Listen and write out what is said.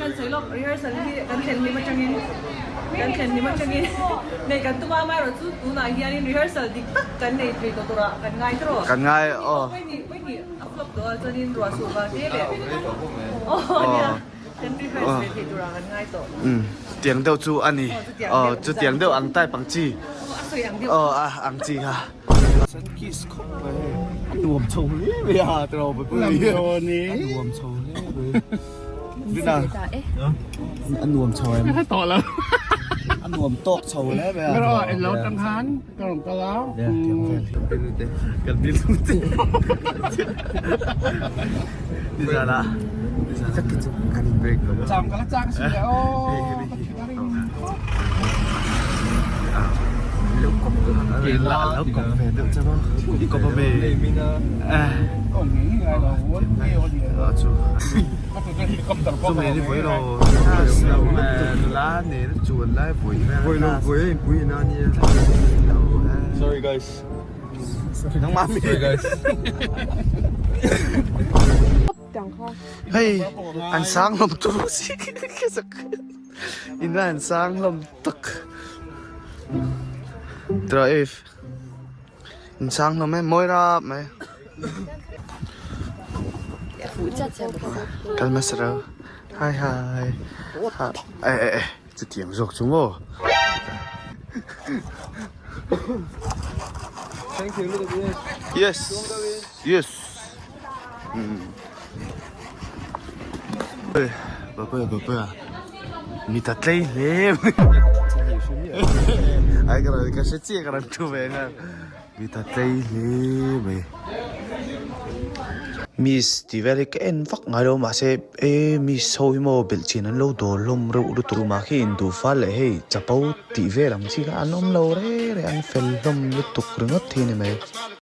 Kan sawi lawk rehearsal hi kan thlen hlim atangin kan thlen hlim atangin nei kan tum a amaherawhchu tunah hianin rehearsal dik tak kan nei thei tawh turah kan ngai tawh Kan ngai aw. Pawihnih pawihnih a flop tawh a chuanin ruah suh vang te leh aw nia kan rehearse ve thei turah kan ngai tawh. Umm chutiang deuh chu a ni. Aw chutiang deuh ang type ang chi. Aw a sawi ang deuh. Aw a ang chi kha. San kiss khawp mai a nuam chho hle mai a tiraw pui a nuam chho hle mai Rina a nuam chho em tawh lo a nuam tawk chho hle mai a Mero en lo tang han ka rawn kal a kan bil te ni zana kan break lo cham ka la chak si le o Lo kawp ve deuh che maw kawp a ve chu me ni vawi lo nula nen a chuan lai vawi vawi lo vawi a inpui ina ania sorry guys nangmah mi sorry guys hei an sang hlawm turu si ina an sang hlawm tak drive in sang hlawm e mawi rap mai kal hmasa ro hi hi eh eh eh chutiang zawk chu maw yes yes Papuia papuia mi ta tlei hle mai ai ka rawn ka hre chiah ka rawn thu ve nghal mi ta tlei hle mai Miss tih vel hi ka en vak ngai lo mahse e miss ho hi maw belh chin an lo dawl hlawm reuh lutuk mah khi induh fal leh hei chapo tih vel ang chi kha an awm lo reng reng an fel hlawm lutuk ringawt hi a ni mai.